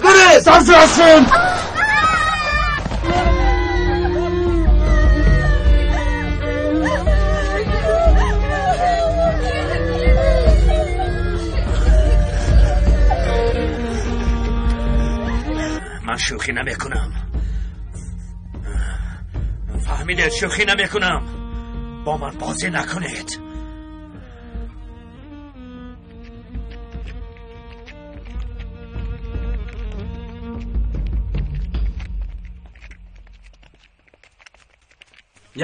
Гурез! Сарҷашин! Ман шӯхӣ намекунам. Фаҳмидед, шӯхӣ намекунам. Бо ман бозӣ накунед.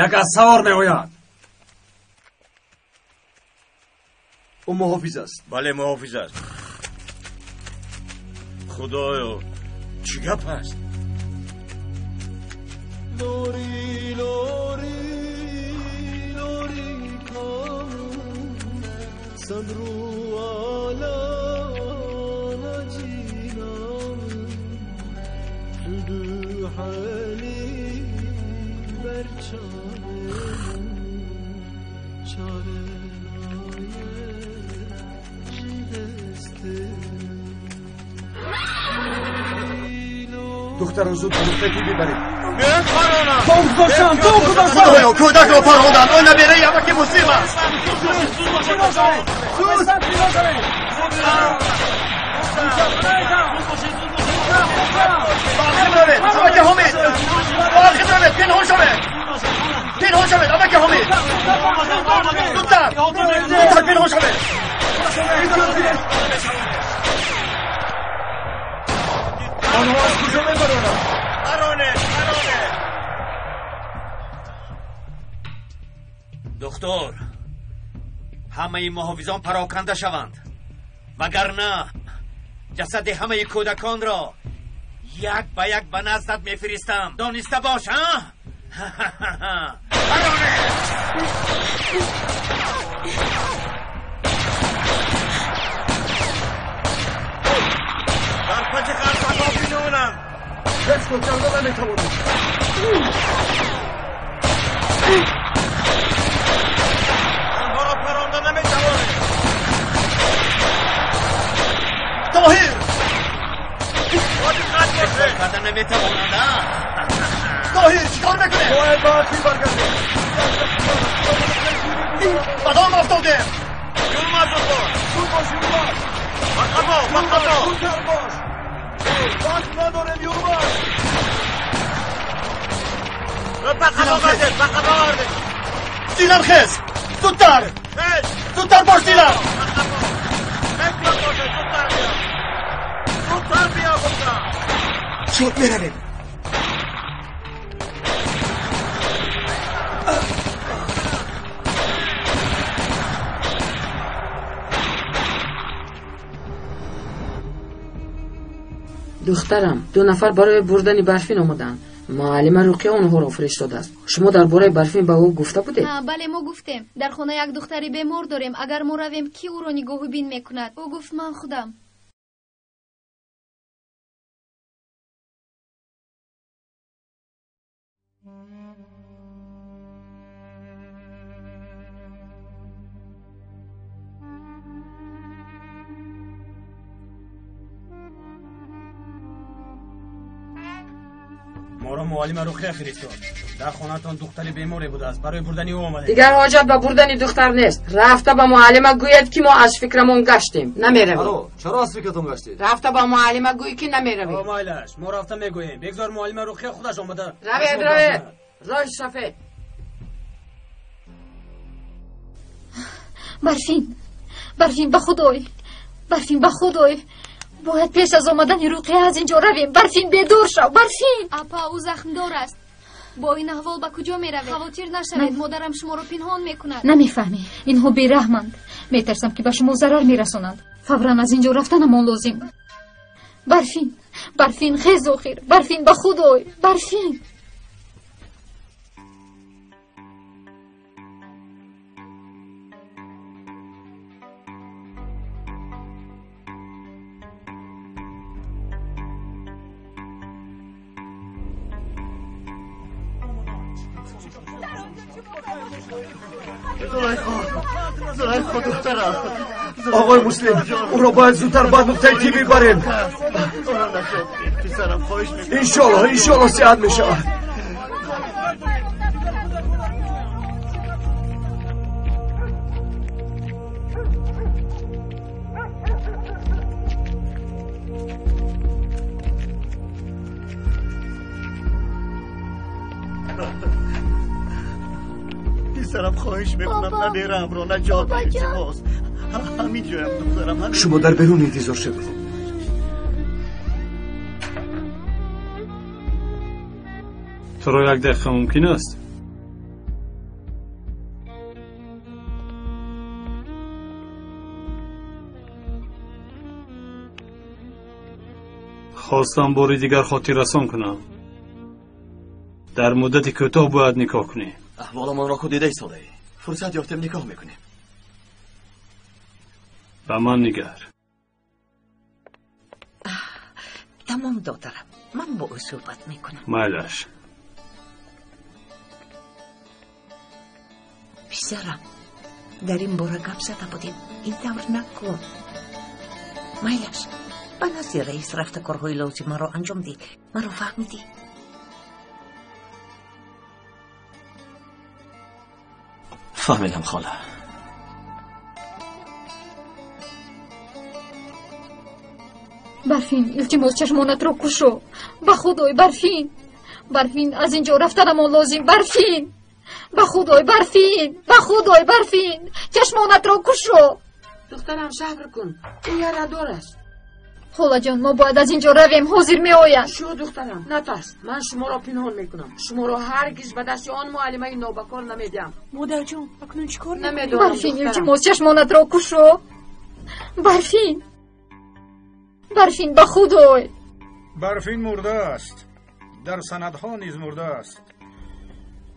Як аз савор меояд. Ӯ муҳофиз аст. Бале, муҳофиз аст. Худоё, чӣ гап аст? Лори, лори, лори кам, садру ала наҷинам, туду ҳали бар чорем, чора наye ҷидастем. Духтарро зуд ба нуқтаи тиббӣ баред. Тонг бошам, тонг бошам! Худоё, кӯдакро паронданд! Ӯ набераи амаки Муслим аст! Ба ақиб равед, амаки Ҳомид! Ба ақиб равед, пинҳон шавед! Пинҳон шавед, амаки Ҳомид! Зудтар! Зудтар пинҳон шавед! Онҳо аз куҷо мебаронанд? Паронед, паронед! Духтур, ҳамаи муҳофизон пароканда шаванд, вагарна ҷасади ҳамаи кӯдаконро як ба як ба наздат мефиристам. Дониста бош, ҳа? Паронед! Дар паси қарсакҳо пинҳонанд. Ҳеҷ кор карда наметавонем. Онҳоро паронда наметавонем. Тоҳир! Бо диққат бошед. Карда наметавонанд, а? Тоҳир, чӣ кор мекунед? Бояд ба ақиб баргардем. Ба дом афтодем! Юлмаз, зуд бош! Зуд бош, Юлмаз! Ба қафо, ба қафо! Зудтар бош! Вақт надорем, Юлмаз! Ба қафо гардед, ба қафо гардед! Дилан, хез! Зудтар! Хез! Зудтар бош, Дилан! Ба қафо! Эҳтиёт бошед, зудтар биё! Зудтар биё, гуфтам! Шуд, меравем! Духтарам, ду нафар барои бурдани Барфин омаданд. Муаллима Руқия онҳоро фиристодааст. Шумо дар бораи Барфин ба ӯ гуфта будед? Бале, мо гуфтем. Дар хона як духтари бемор дорем. Агар мо равем, кӣ ӯро нигоҳубин мекунад? Ӯ гуфт ман худам. Моро муаллима Руқия фиристод. Дар хонатон духтари беморе будааст. Барои бурдани ӯ омадем. Дигар ҳоҷат ба бурдани духтар нест. Рафта ба муаллима гӯяд, ки мо аз фикрамон гаштем. Намеравем. Чаро? Чаро аз фикратон гаштед? Рафта ба муаллима гӯй, ки намеравем. О, майлаш, мо рафта мегӯем. Бигзор муаллима Руқия худаш омада. Равед, равед. Роҳи сафед. Барфин, Барфин, ба худой, Барфин, ба худой. Бояд пеш аз омадани Руқия аз инҷо равем. Барфин, бедор шав, Барфин! Апа, ӯ захмдор аст. Бо ин аҳвол ба куҷо меравед? Хавотир нашавед, модарам шуморо пинҳон мекунад. Намефаҳмӣ, инҳо бераҳманд. Метарсам, ки ба шумо зарар мерасонанд. Фавран аз инҷо рафтанамон лозим. Барфин, Барфин, хез охир. Барфин, ба худой, Барфин! Зулайхо, духтарам. Оғои Муслим, ӯро бояд зудтар ба нуқтаи тиббӣ барем. Писарам, хоҳиш мекунам. Иншоаллоҳ, иншоаллоҳ сиҳат мешавад. Писарам, хоҳиш мекунам, набераамро наҷот деҳ, илтимос. Ҳамин ҷоям, духтарам. Шумо дар берун интизор шавед. Туро як дақиқа мумкин аст? Хостам бори дигар хотиррасон кунам. Дар муддати кӯтоҳ бояд никоҳ кунӣ. Аҳволамонро ку дида истодаӣ. Фурсат ёфтем, никоҳ мекунем. Ба ман нигар. Тамом, додарам, ман бо ӯ суҳбат мекунам. Майлаш. Писарам, дар ин бора гап зада будем. Ин тавр накун. Майлаш, ба назди раис рафта корҳои лозимаро анҷом деҳ. Маро фаҳмидӣ? Фаҳмидам, хола. Барфин, илтимос, чашмонатро кушо. Ба худой, Барфин. Барфин, аз ин ҷо рафтанамон лозим. Барфин, ба худой, Барфин, ба худой, Барфин, чашмонатро кушо. Духтарам, сабр кун, ӯ ярадор аст. Холаҷон, мо бояд аз ин ҷо равем, ҳозир меояд. Шӯ, духтарам, натарс, ман шуморо пинҳон мекунам. Шуморо ҳаргиз ба дасти он муаллимаи нобакор намедиҳам. Модарҷон, акнун чӣ кор? Намедонам. Барфин, илтимос, чашмонатро кушо. Барфин, Барфин, ба худой. Барфин мурда аст. Дар санадҳо низ мурда аст.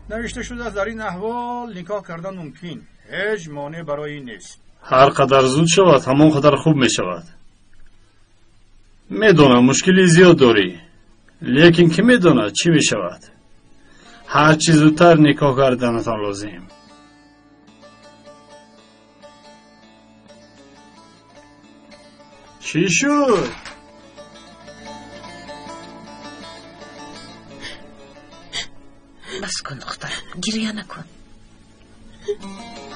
Навишта шудааст, дар ин аҳвол никоҳ кардан мумкин. Ҳеҷ монеъ барои ин нест. Ҳар қадар зуд шавад, ҳамон қадар хуб мешавад. Медонам, мушкили зиёд дорӣ, лекин кӣ медонад чӣ мешавад. Ҳарчи зудтар никоҳ карданатон лозим. Чӣ шуд? Бас кун, духтарам, гиря накун.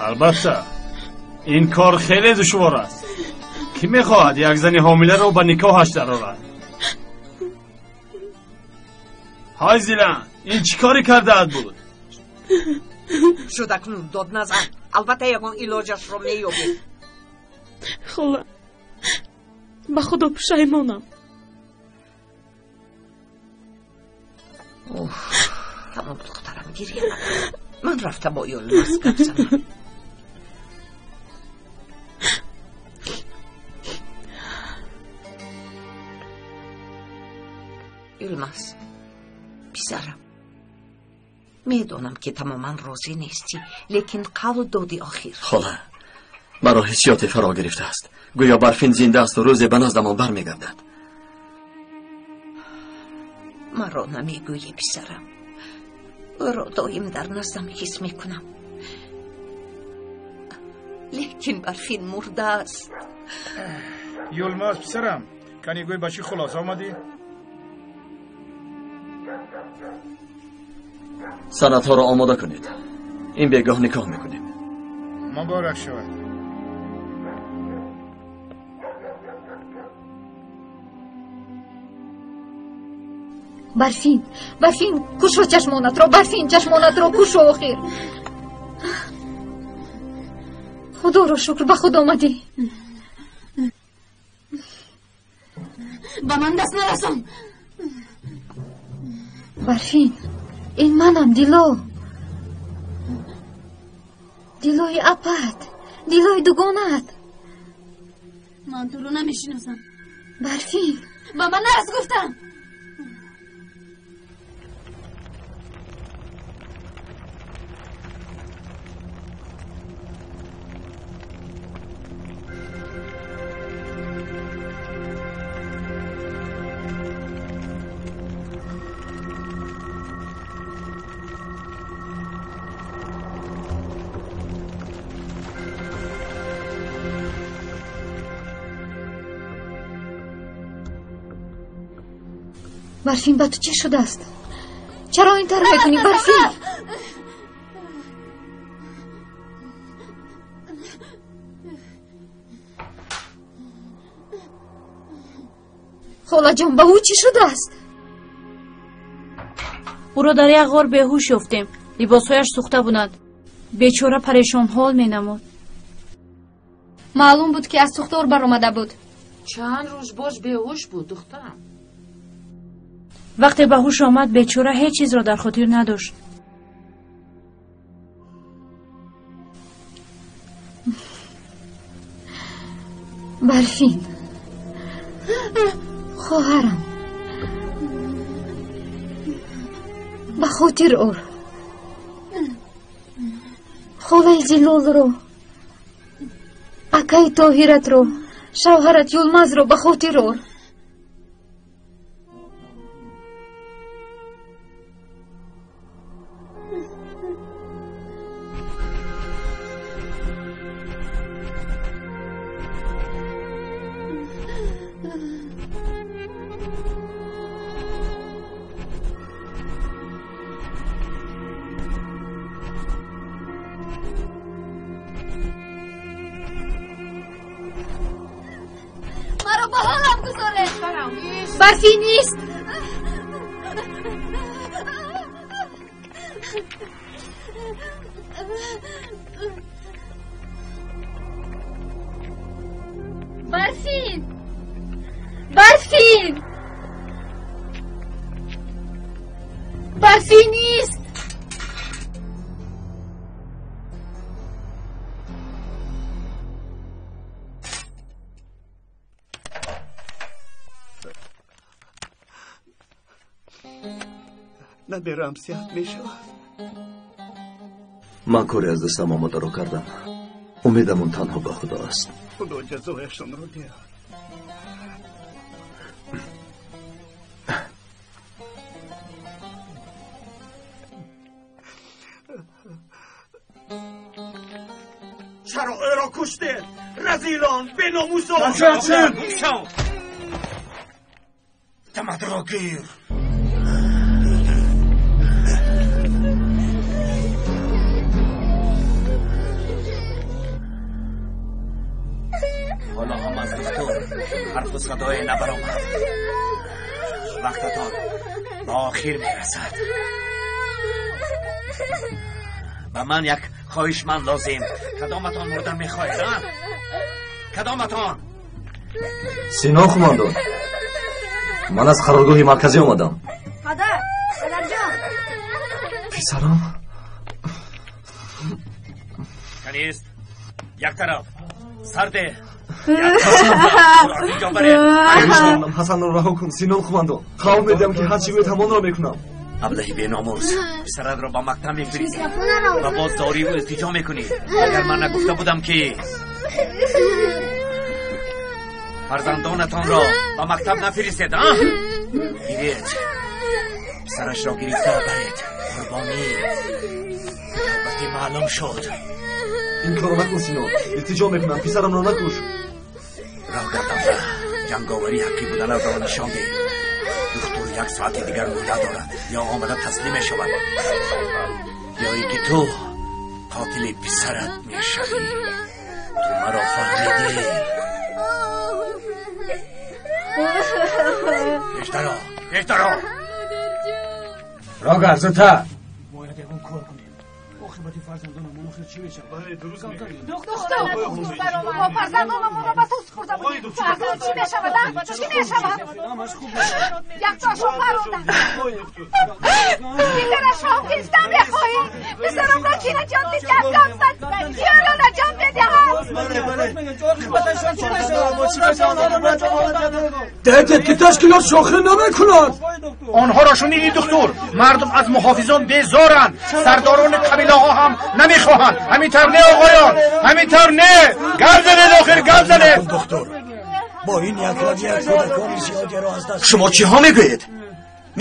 Албатта, ин кор хеле душвор аст. Кӣ мехоҳад як зани ҳомиларо ба никоҳаш дарорад? Ҳай Зилан, ин чӣ коре кардаат буд? Шуд, акнун дод назан. Албатта ягон илоҷашро меёбем. Хола, ба худо пушаймонам. Тамом, духтарам, гиря накун. Ман рафта бо Юлмаз гап занам. Юлмаз, писарам, медонам ки тамоман розӣ нестӣ, лекин қавл додӣ охир. Хола, маро ҳиссиёте фаро гирифтааст. Гӯё Барфин зинда асту рӯзе ба наздамон бармегардад. Маро намегӯӣ, писарам. Ӯро доим дар наздам ҳис мекунам. Лекин Барфин мурдааст. Юлмаз, писарам, кани гӯй, ба чӣ хулоса омадӣ? Санадҳоро омода кунед. Ин бегоҳ никоҳ мекунем. Муборак шавад. Барфин, Барфин, кушо чашмонатро, Барфин, чашмонатро кушо охир. Худоро шукр, ба худ омадӣ. Ба ман даст нарасон. Барфин, ин манам, Дило. Дилои апат, Дилои дугонаат. Ман туро намешиносам. Барфин, ба ман нарас гуфтам. Барфин, ба ту чӣ шудааст? Чаро ин тавр мекунӣ, Барфин? Холаҷон, ба ӯ чӣ шудааст? Ӯро дар як ғор беҳуш ёфтем. Либосҳояш сӯхта буданд. Бечора парешонҳол менамуд. Маълум буд, ки аз сӯхтор баромада буд. Чанд рӯз боз беҳуш буд, духтарам. Вақте ба ҳуш омад, бечора ҳеҷ чизро дар хотир надошт. Барфин, хоҳарам, ба хотир ор холаи Зилолро, акаи Тоҳиратро, шавҳарат Юлмазро ба хотир ор. Барфин нест. Барфин, Барфин, Барфин нест. Набирам сиҳат мешавад. Ман коре аз дастам омадаро кардам. Умедамон танҳо ба Худо аст. Худо ҷазояшонро диҳад. Чаро ӯро куштед? Разилон, беномусон! Тамадро гир! ҳоло ҳам аз духтур ҳарфу садое набаромад. Вақтатон ба охир мерасад. Ба ман як хоҳишманд лозим. Кадоматон мурдан мехоҳед, а? Кадоматон? Сино хумандон, ман аз қароргоҳи марказӣ омадам. Падар, падарҷон. Писарам. Канист, як тараф, сарде. Ҳасанро раҳо кун, Синон хумандон. Қавл медиҳам, ки ҳарчи гӯед ҳамонро мекунам. Аблаҳи беномус, писаратро ба мактаб мефиристӣ ва боз зориву илтиҷо мекунӣ. Агар ман нагуфта будам, ки фарзандонатонро ба мактаб нафиристед, а? Гиред, писарашро гирифта баред. Қурбонӣ албатта маълум шуд. Ин корро накун, Синон. Илтиҷо мекунам, писарамро накуш. Роҳ гардонда ҷанговарӣ ҳаққӣ буданатро нишон деҳ. Духтур як соати дигар муҳлат дорад. Ё омада таслим мешавад, ё ин ки ту қотили писарат мешавӣ. Ту маро фаҳмидӣ? Пештаро, пештаро, роҳ гард, зудтар. Бояд ягон кор кунем. Оқибати фарзандонамон охир чӣ мешавад? Доктор, мо фарзандонамонро ба сус хӯрда будем. Акнун чӣ мешавад, а? Чӣ мешавад? Яктошон бародар. Дигарашон гирифтан мехоҳӣ. Писарамро ки наҷот медиҳад? Гап зад. Ки ӯро наҷот медиҳад? Дедед, ки ташкилот шохӣ намекунад. Онҳоро шунидӣ, духтур? Мардум аз муҳофизон безоранд. Сардорони қабилаҳо ҳам намехоҳанд. Ҳамин тавр не, оғоён? Ҳамин тавр не? Гап занед, охир гап занед. Доктор, бо ин якравия кӯдакони зиёдеро аз даст. Шумо чиҳо мегӯед?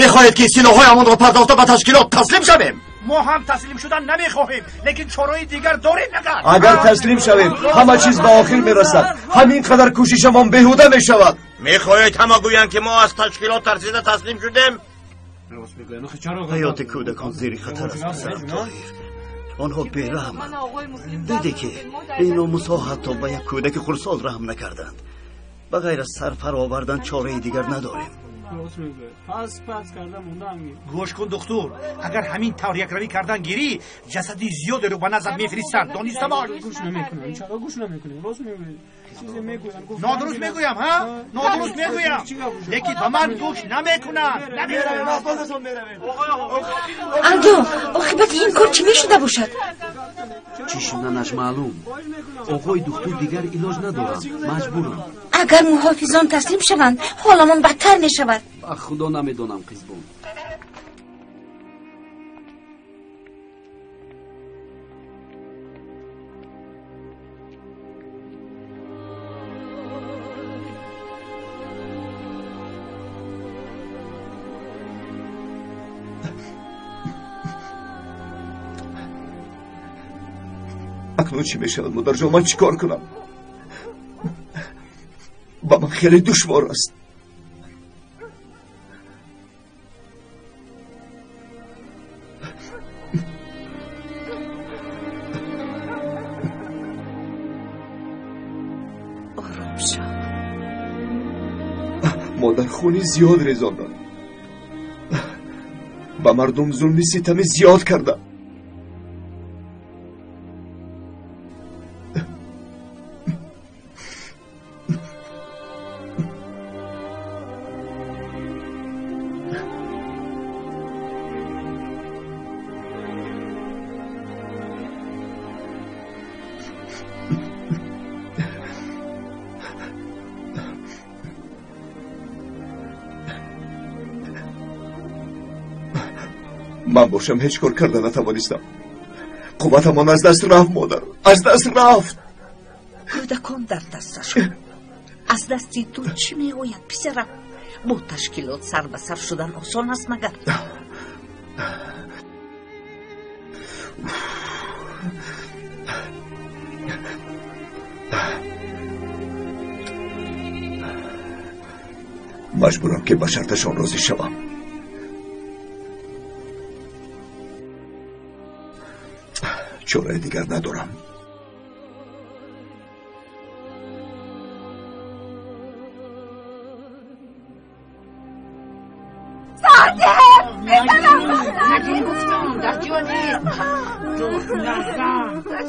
Мехоҳед, ки силоҳҳоямонро пардохта ба ташкилот таслим шавем? Мо ҳам таслим шудан намехоҳем, лекин чораи дигар дорем магар? Агар таслим шавем, ҳама чиз ба охир мерасад. Ҳамин қадар кӯшишамон беҳуда мешавад. Мехоҳед ҳама гӯянд, ки мо аз ташкилот тарсида таслим шудем? Ҳаёти кӯдакон зери хатар аст, писарам Тоҳир. Онҳо бераҳманд. Дидӣ, ки беномусҳо ҳатто ба як кӯдаки хурдсол раҳм накарданд. Ба ғайр аз сар фаровардан чораи дигар надорем. Гӯш кун, духтур, агар ҳамин тавр якравӣ кардан гирӣ, ҷасади зиёдеро ба назар мефиристанд. Дониста бош. Нодуруст мегӯям, ҳа? Нодуруст мегӯям, лекин ба ман гӯш намекунанд. Алло, оқибати ин кор чӣ мешуда бошад? Чӣ шуданаш маълум. Оғои духтур, дигар илоҷ надорам, маҷбурам. Агар муҳофизон таслим шаванд, ҳоламон бадтар мешавад. Ба худо, намедонам, қизбон. Акнун чӣ мешавад, модарҷон? Ман чӣ кор кунам? Ба ман хеле душвор аст. Ором шав. Модар, хуни зиёд резондам, ба мардум зулми ситами зиёд кардам. Ман бошам, ҳеҷ кор карда натавонистам. Қувватамон аз даст рафт, модар, аз даст рафт. Кӯдакон дар дасташон. Аз дасти ту чӣ меояд, писарам? Бо ташкилот сар ба сар шудан осон аст магар? Маҷбурам, ки ба шарташон розӣ шавам. Чораи дигар надорам.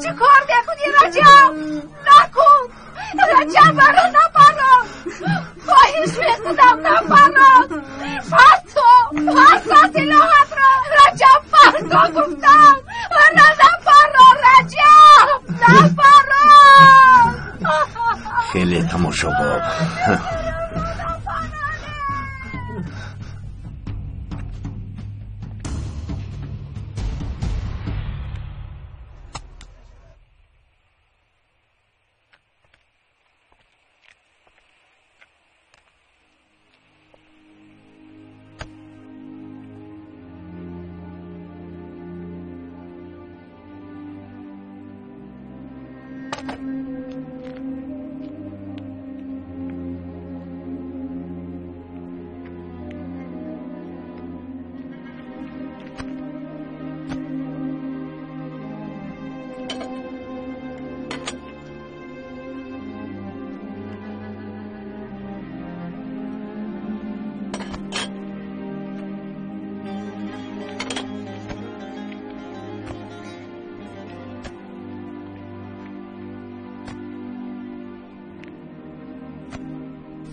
Чӣ кор мекунӣ, Раҷаб? Накун, Раҷаб, маро напаро, хоҳиш мекунам, напаро. Парто, парто силоҳатро, Раҷаб, парто гуфтам. Маро напаро, Раҷаб, напаро. Хеле тамошобоб.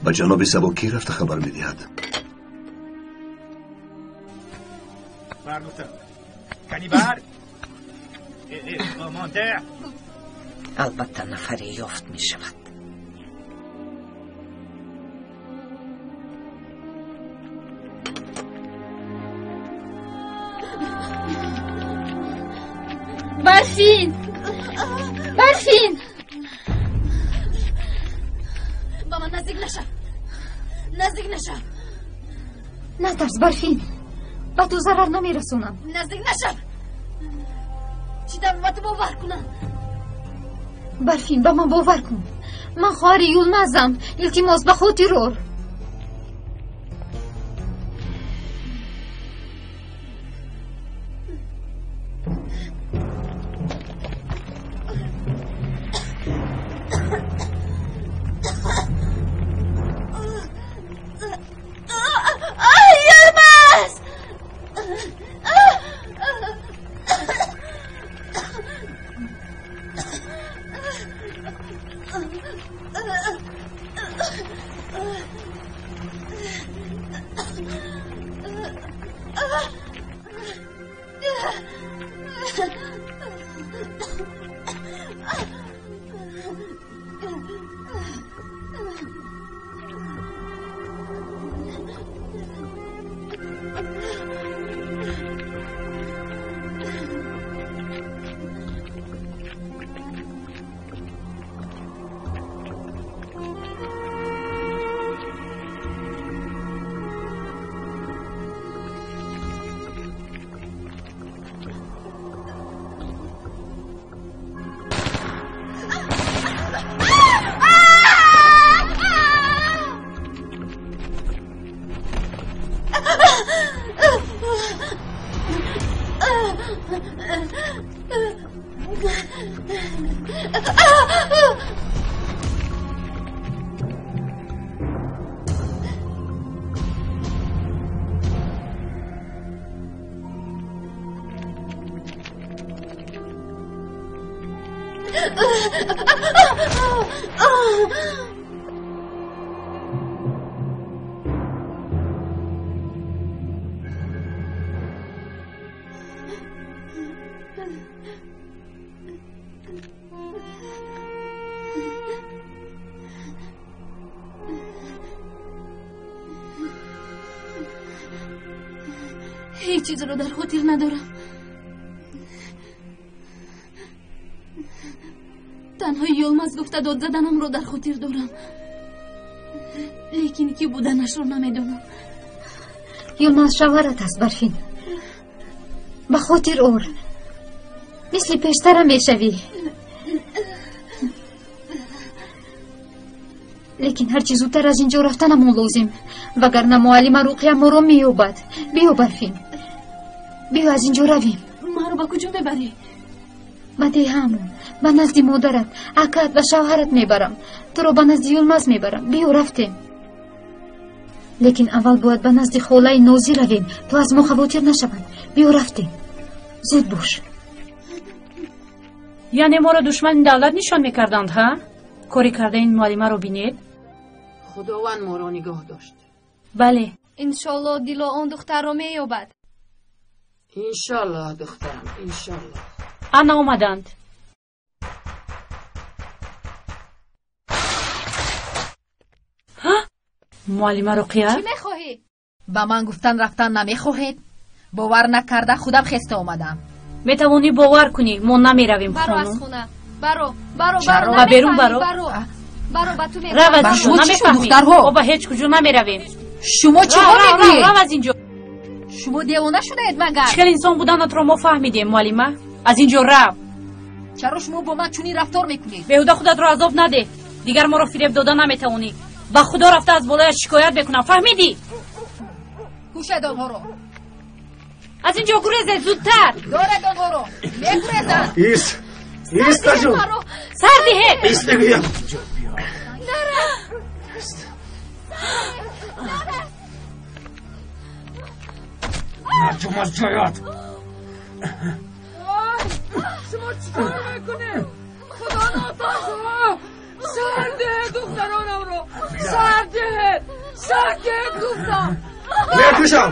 Ба ҷаноби Сабо кӣ рафта хабар медиҳад? Албатта, нафаре ёфт мешавад. Барфин, Барфин, ба ман наздик нашав, наздик нашав. Натарс, Барфин, ба ту зарар намерасонам. Наздик нашав. Чӣ тавр ба ту бовар кунам? Барфин, ба ман бовар кун, ман хоҳари Юлназам. Илтимос, ба хотир ор. Ҳеҷ чизро дар хотир надорам. Танҳо Йилмаз гуфта дод заданамро дар хотир дорам, лекин ки буданашро намедонам. Йилмаз шавҳарат аст, Барфин. Ба хотир ор, мисли пештара мешавӣ. Лекин ҳарчи зудтар аз инҷо рафтанамон лозим, вагарна муаллима Руқия моро меёбад. Биё, Барфин, биё аз инҷо равем. Маро ба куҷо мебарӣ? Ба деҳаамон, ба назди модарат, акат ва шавҳарат мебарам. Туро ба назди Йилмаз мебарам. Биё, рафтем. Лекин аввал бояд ба назди холаи Нозӣ равем, то аз мо хавотир нашаванд. Биё, рафтем. Зуд бош. Яъне моро душмани давлат нишон мекарданд, ҳа? Кори карда ин муаллимаро бинед. Худованд моро нигоҳ дошт. Бале. Иншоллоҳ Дило он духтарро меёбад. Иншоллоҳ, духтарам, иншоллоҳ. Ана омаданд. Муаллима Руқия? Чӣ мехоҳӣ? Ба ман гуфтан рафтан намехоҳед? Бовар накарда худам хеста омадам. Метавонӣ бовар кунӣ, мо намеравем, Баро аз хонум. хона. Баро, баро, баро. Ба берун баро. Баро, баро, ба ту мегӯям. Рав аз Ба инҷо, шумо чӣ шуд, намефаҳмӣ. духтарҳо? Мо ба ҳеҷ куҷо намеравем. Шумо чӣ Рав, рав, рав, мегӯед? рав аз инҷо. Шумо девона шудаед магар? Чӣ хел инсон буданатро мо фаҳмидем, муаллима. Аз инҷо рав. Чаро шумо бо ман чунин рафтор мекунед? Беҳуда худатро азоб надеҳ. Дигар моро фиреб дода наметавонӣ. Ба худо рафта аз болояш шикоят мекунам. Фаҳмидӣ? Кушед онҳоро. Аз инҷо гурезед зудтар. Доред онҳоро. Мегурезанд. Ис, ис, наҷум. Сар диҳед. Ис мегӯям. Наҷум аз ҷоят. Шумо чӣ кор мекунед? Худо нотарсо! Сар диҳед духтаронамро! Сар диҳед! Сар диҳед гуфтам! Мекушам!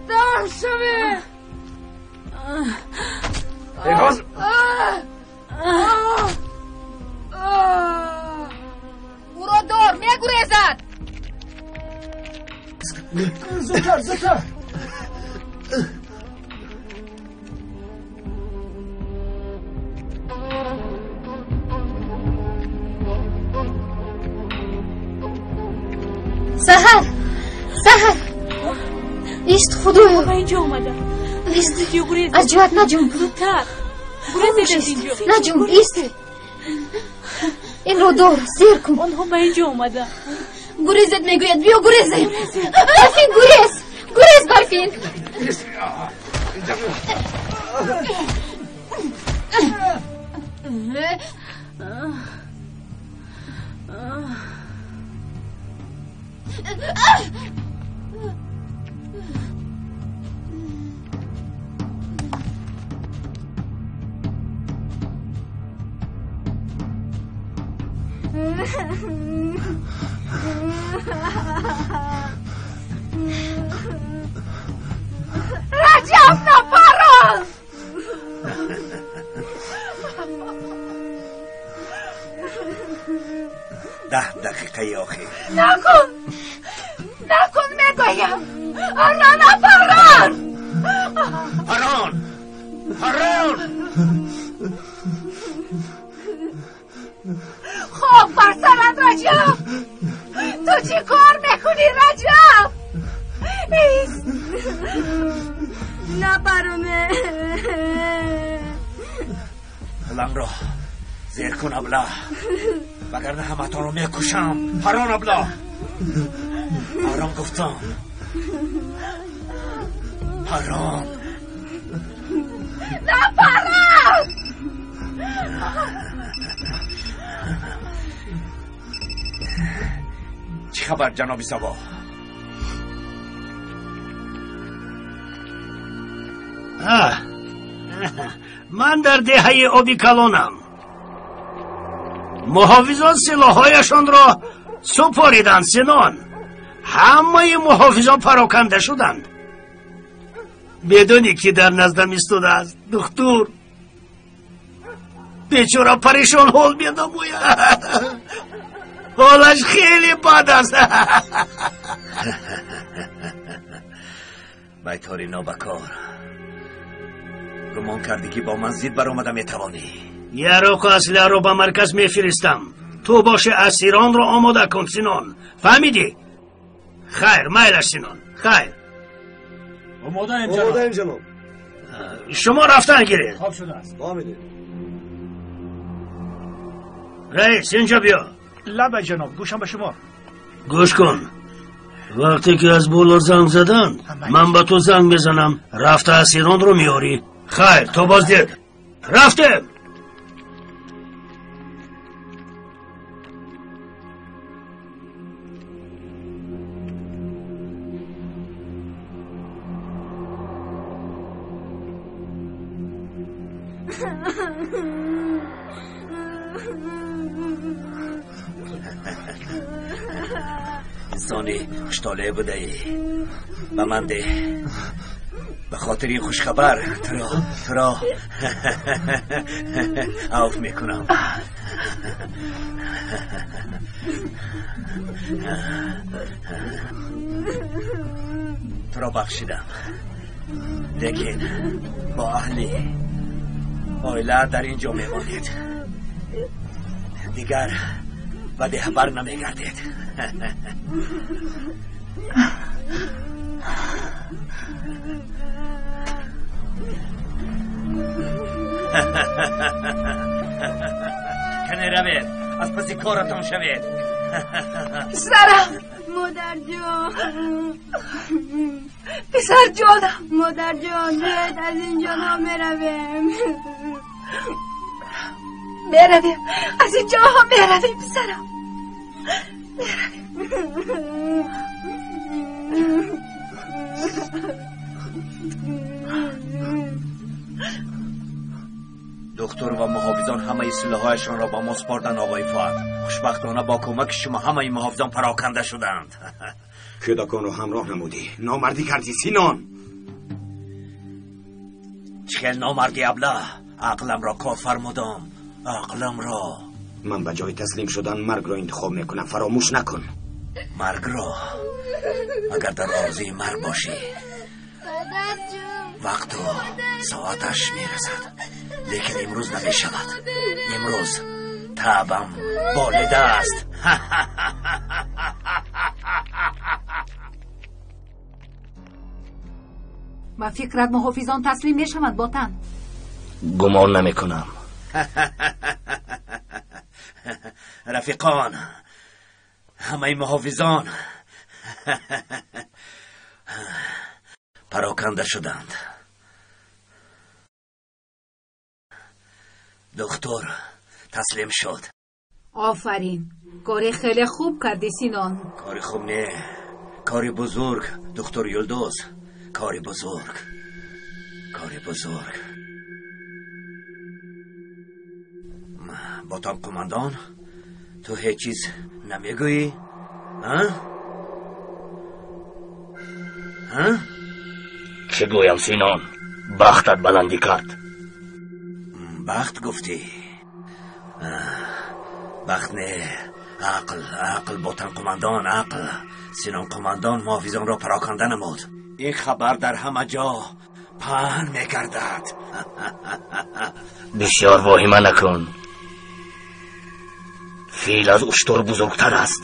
Дар шавед! Беҳоз! Ӯро дор, мегурезад. Зудтар, зудтар! Саҳар, Саҳар, ист, Худоё. Ба инҷо омада. Ист, аз ҷоят наҷунб. Зудтар. Гурезед аз инҷо. Наҷунб, ист. Инро дор, зер кун. Онҳо ба инҷо омада. Гурезед мегӯяд, биё гурезем. Барфин, гурез, гурез, Барфин. Раҷаб, напарон! 10 дақиқаи охир. Накун, накун мегӯям. Ара, напарон! Парон, парон! Хок бар сарат, Раҷаб! Ту чӣ кор мекунӣ, Раҷаб? Напароне. Ламро зер кун, абла, вагарна ҳаматонро мекушам. Парон, абла, парон гуфтам, парон. Напарон! Чӣ хабар, ҷаноби Сабо? Ман дар деҳаи оби калонам. Муҳофизон силоҳҳояшонро супориданд, Синон. Ҳамаи муҳофизон пароканда шуданд. Медонӣ, ки дар наздам истодааст? Духтур. Бечора парешон ҳол менамояд. Ҳолаш хеле бад аст. Байтори нобакор, гумон кардӣ, ки бо ман зид баромада метавонӣ? Яроқу аслиҳаро ба марказ мефиристам. Ту боши асиронро омода кун, Синон. Фаҳмидӣ? Хайр, майлаш, Синон, хайр. Омодаем. Омодаем, ҷаноб. Шумо рафтан гиред. Хоб шудааст. Фаҳмидем. Раис, инҷо биё. Лабай, ҷаноб, гӯшам ба шумо. Гӯш кун, вақте ки аз боло занг заданд, ман ба ту занг мезанам, рафта асиронро меорӣ. Хайр, то боздид. Рафтем. Инсони хуштолеъ будаӣ, ба ман деҳ. Ба хотири ин хушхабар туро афв мекунам. Туро бахшидам, лекин бо аҳли оила дар ин ҷо мемонед, дигар ба деҳа бар намегардед. Кане равед, аз паси коратон шавед. Писарам! Модарҷон! Писарҷонам! Модарҷон, биёед аз инҷо меравем. Меравем, аз инҷоҳо меравем, писарам, меравем. Духтур ва муҳофизон ҳамаи силоҳҳояшонро ба мо супорданд, оғои Фуад. Хушбахтона бо кӯмаки шумо ҳамаи муҳофизон пароканда шуданд. Кӯдаконро ҳамроҳ намудӣ. Номардӣ кардӣ, Синон. Чӣ хел номардӣ, абла? Ақламро кор фармудам, ақламро. Ман ба ҷои таслим шудан маргро интихоб мекунам, фаромӯш накун. Маргро? Агар дар орзуи марг бошӣ, вақту соаташ мерасад, лекин имрӯз намешавад. Имрӯз таъбам болида аст. Ба фикрат, муҳофизон таслим мешаванд, Ботан? Гумон намекунам. Рафиқон, ҳамаи муҳофизон пароканда шуданд. Духтур таслим шуд. Офарин, кори хеле хуб кардӣ, Синон. Кори хуб не, кори бузург, духтур Юлдуз, кори бузург, кори бузург. Ботан қумандон, Ту ҳеҷ чиз намегӯӣ? А? А? Чӣ гӯям, Синон? Бахтат баландӣ кард. Бахт гуфтӣ? Бахт не, ақл, ақл, Ботан қумандон, ақл. Синон қумандон муҳофизонро пароканда намуд. Ин хабар дар ҳама ҷо паҳн мегардад. Бисёр воҳима накун. Фил аз уштур бузургтар аст.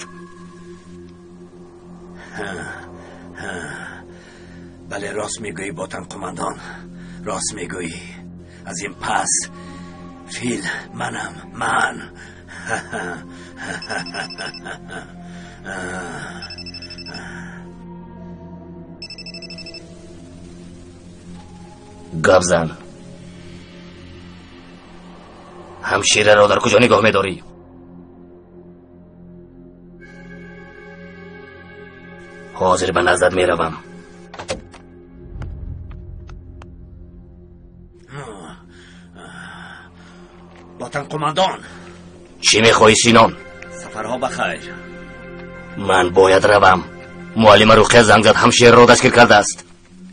Бале, рост мегӯӣ, Ботан қумандон, рост мегӯӣ. Аз ин пас фил манам, ман. Гап зан. Ҳамшираро дар куҷо нигоҳ медорӣ? Ҳозир ба наздат меравам. Ботан қумандон. Чӣ мехоҳӣ, Синон? Сафарҳо ба хайр. Ман бояд равам. Муаллима Руқия занг зад, ҳамшираро дастгир кардааст.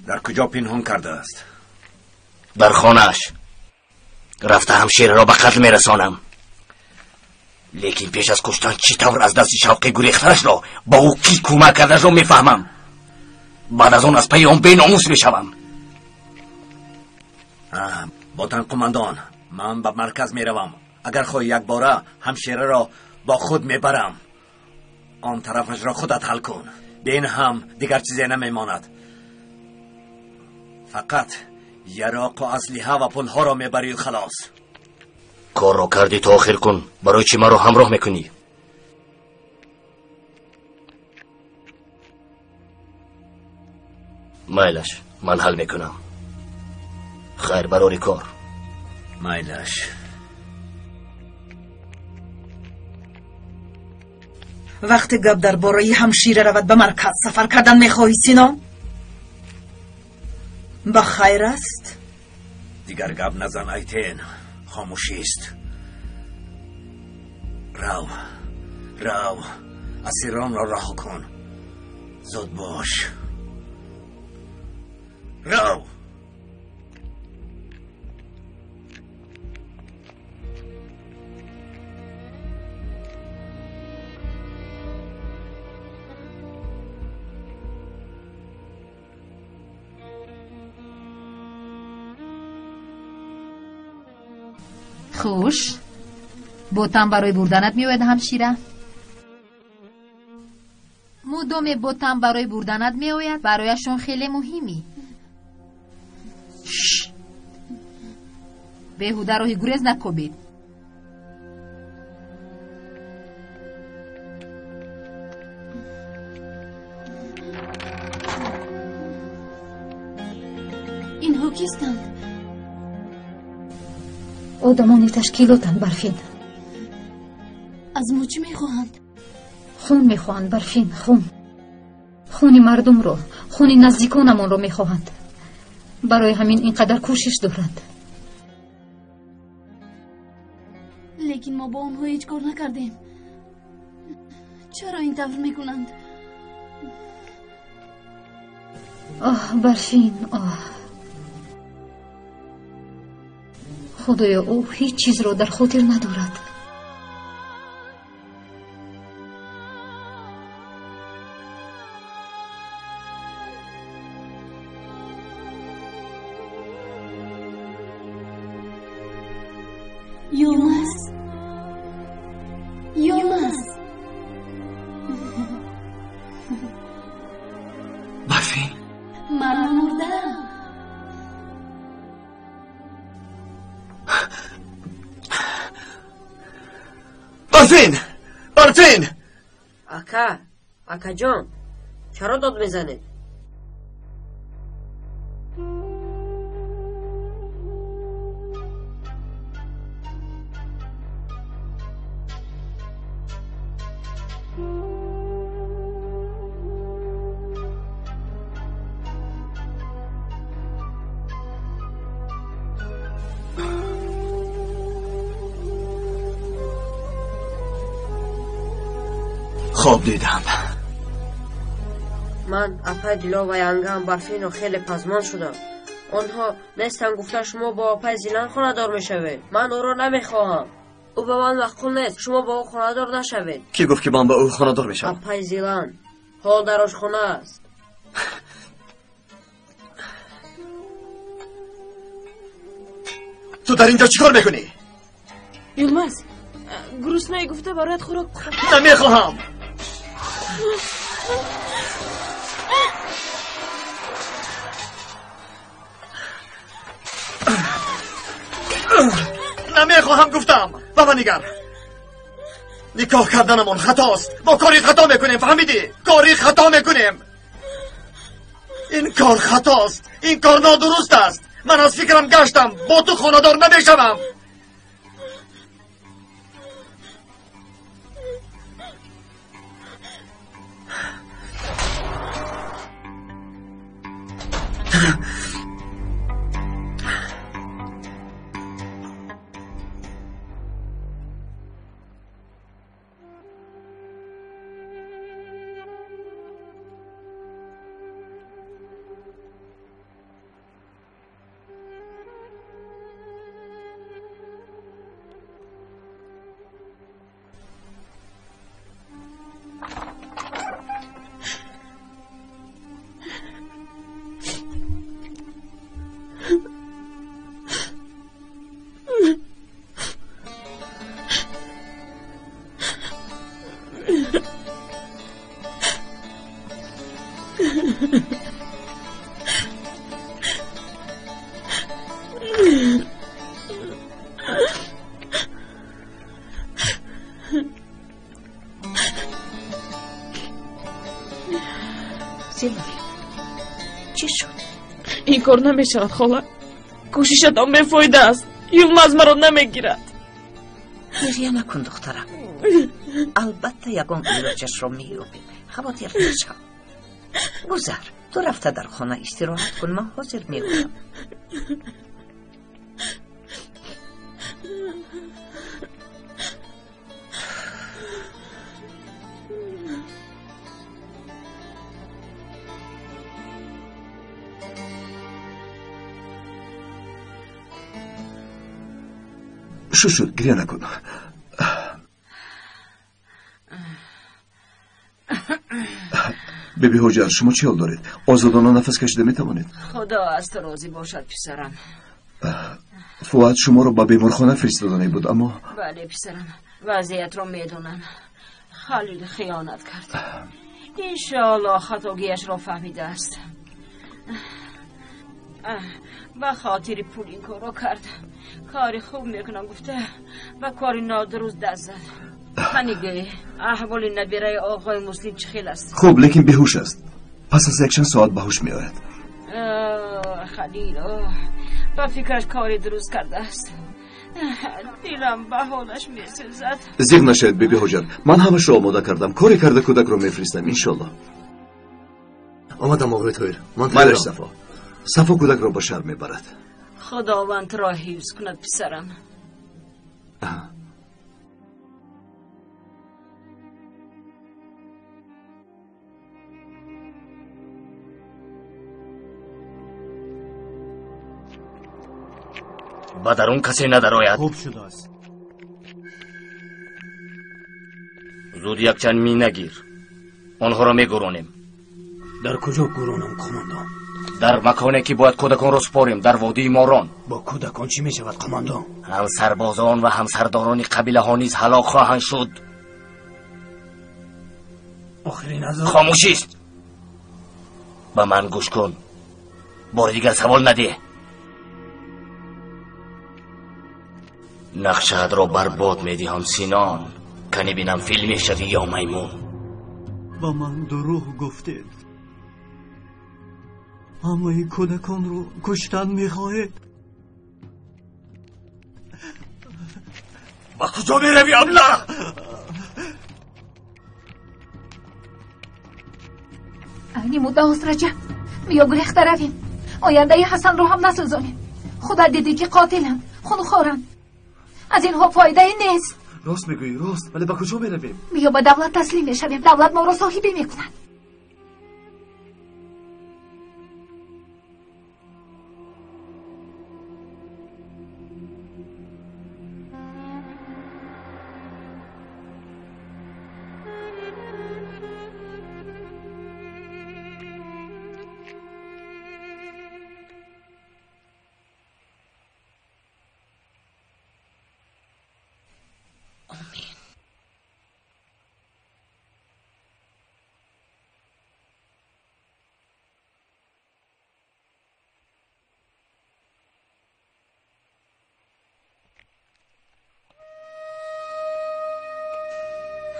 Дар куҷо пинҳон кардааст? Дар хонааш. Рафта ҳамшираро ба қатл мерасонам. Лекин пеш аз куштан чӣ тавр аз дасти Шавқӣ гурехтанашро ба ӯ кӣ кӯмак карданашро мефаҳмам. Баъд аз он аз пайи он беномус мешавам. Ботан қумандон, ман ба марказ меравам. Агар хоҳӣ якбора ҳамшираро бо худ мебарам. Он тарафашро худат ҳал кун. Бе ин ҳам дигар чизе намемонад. Фақат яроқу аслиҳа ва пулҳоро мебарию халос. Корро кардӣ то охир кун. Барои чӣ маро ҳамроҳ мекунӣ? Майлаш, ман ҳал мекунам. Хайр, барори кор. Майлаш. Вақте гап дар бораи ҳамшира равад, ба марказ сафар кардан мехоҳӣ, Синон? Ба хайр аст? Дигар гап назан, Айтен. Хомӯшист. Рав, рав, асиронро раҳо кун. Зуд бош. Рав! Хуш, ботан барои бурданат меояд, ҳамшира. Мудоме ботан барои бурданат меояд, барояшон хеле муҳимӣ. Беҳуда роҳи гурез накобед. Инҳо кистанд? Одамони ташкилотанд, Барфин. Аз мо чӣ мехоҳанд? Хун мехоҳанд, Барфин, хун. Хуни мардумро, хуни наздиконамонро мехоҳанд. Барои ҳамин ин қадар кӯшиш доранд. Лекин мо бо онҳо ҳеҷ кор накардем. Чаро ин тавр мекунанд? Оҳ, Барфин, оҳ. Худоё, ӯ ҳеҷ чизро дар хотир надорад. Йылмаз, Йылмаз. Барфин. Ман мурдам. Барфин! Барфин! Ака, акаҷон, чаро дод мезанед? Хоб дидам. Ман апай Дило ва янгам Барфинро хеле пазмон шудам. Онҳо нестанд, гуфта шумо бо апай Зилан хонадор мешавед. Ман ӯро намехоҳам. Ӯ ба ман маъқул нест. Шумо бо ӯ хонадор нашавед. Кӣ гуфт ки ман ба ӯ хонадор мешавам? Апай Зилан ҳол дар ошхона аст. Ту дар инҷо чӣ кор мекунӣ? Юлмаз, гуруснаи гуфта бароят хӯрок пухтам. Намехоҳам. Намехоҳам гуфтам. Ба ман нигар. Никоҳ карданамон хатост. Мо кори хато мекунем, фаҳмидӣ? Кори хато мекунем. Ин кор хатост. Ин кор нодуруст аст. Ман аз фикрам гаштам. Бо ту хонадор намешавам. Чӣ шуд? Ин кор намешавад, хола. Кӯшишатон бефоида аст. Юлмаз маро намегирад. Гирья накун, духтарам. Албатта ягон илоҷашро меёбем. Хавотир нашав. Гузар, ту рафта дар хона истироҳат кун, ман ҳозир меоям. Шуд, шуд, гиря накун. Биби Ҳоҷар, шумо чӣ ҳол доред? Озодона нафас кашида метавонед? Худо аз ту розӣ бошад, писарам. Фуад шуморо ба беморхона фиристодане буд, аммо бале, писарам, вазъиятро медонам. Халил хиёнат кард. Иншоаллоҳ хатогиашро фаҳмидааст. Ба хотири пул ин корро кард. Кори хуб мекунам гуфта ба кори нодуруст даст зад. Ҳанигӯй, аҳволи набираи оғои Муслим чӣ хел аст? Хуб, лекин беҳуш аст. Пас аз якчанд соат ба ҳуш меояд. Халил ба фикраш кори дуруст кардааст. Дилам ба ҳолаш месӯзад. Зиқ нашавед, биби Ҳоҷар. Ман ҳамашро омода кардам. Коре карда кӯдакро мефиристам, иншоаллоҳ. Омадам, оғои Тоҳир. Ман Майлаш, Сафо. Сафо кӯдакро ба шаҳр мебарад. Худованд туро ҳифз кунад, писарам. Ба дарун касе надарояд. Хуб шудааст. Зуд якчанд мина гир. Онҳоро мегуронем. Дар куҷо гуронам, командон? Дар маконе ки бояд кӯдаконро супорем, дар водии Морон. Бо кӯдакон чӣ мешавад, командон? Ҳам сарбозон ва ҳам сардорони қабилаҳо низ ҳалок хоҳанд шуд. Охирин азоб хомӯшист. Ба ман гӯш кун. Бори дигар савол надеҳ. Нақшаатро барбод медиҳам, Синон. Кани бинам фил мешавӣ ё маймун. Ба ман дурӯғ гуфтед. Ҳамаи кӯдаконро куштан мехоҳед. Ба куҷо меравӣ, аблаҳ? Айни муддаост, Раҷаб. Биё гурехта равем. Ояндаи Ҳасанро ҳам насӯзонем. Худат дидӣ ки қотиланд, хунхоранд. Аз инҳо фоидае нест. Рост мегӯӣ, рост, вале ба куҷо меравем? Биё ба давлат таслим мешавем, давлат моро соҳибӣ мекунад.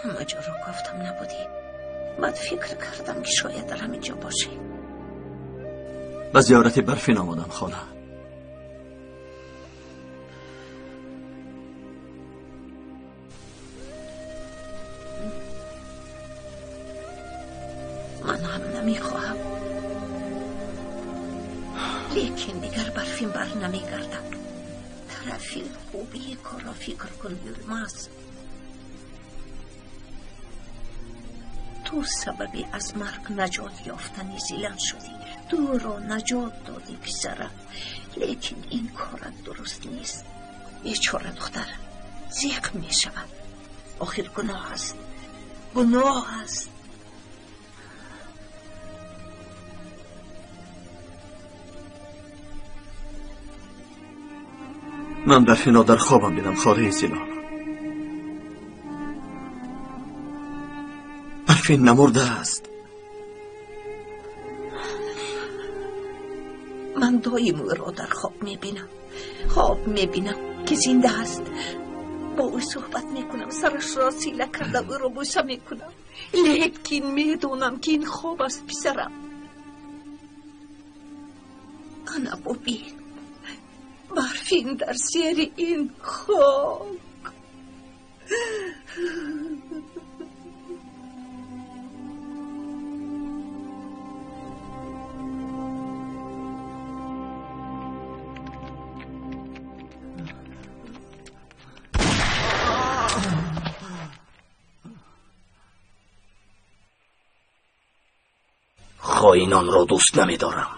ҳама ҷоро кофтам набудӣ. Баъд фикр кардам ки шояд дар ҳамин ҷо бошӣ. Ба зиёрати Барфин омадам, хола. Ман ҳам намехоҳам, лекин дигар Барфин бар намегардад. Тарафи хубии корро фикр кун, Юлмаз. Ту сабаби аз марг наҷот ёфтани Зилан шудӣ. Туро наҷот додӣ, писарам, лекин ин корат дуруст нест. Бечора духтар зиқ мешавад. Охир гуноҳ аст, гуноҳ аст. Ман Барфинро дар хобам дидам, холаи Зилан. Барфин намурдааст. Ман доим ӯро дар хоб мебинам. Хоб мебинам ки зинда аст. Бо ӯ суҳбат мекунам, сарашро сила карда ӯро бӯса мекунам. Лекин медонам ки ин хоб аст, писарам. Ана бубин, Барфин дар зери ин хок. Хоинонро дӯст намедорам.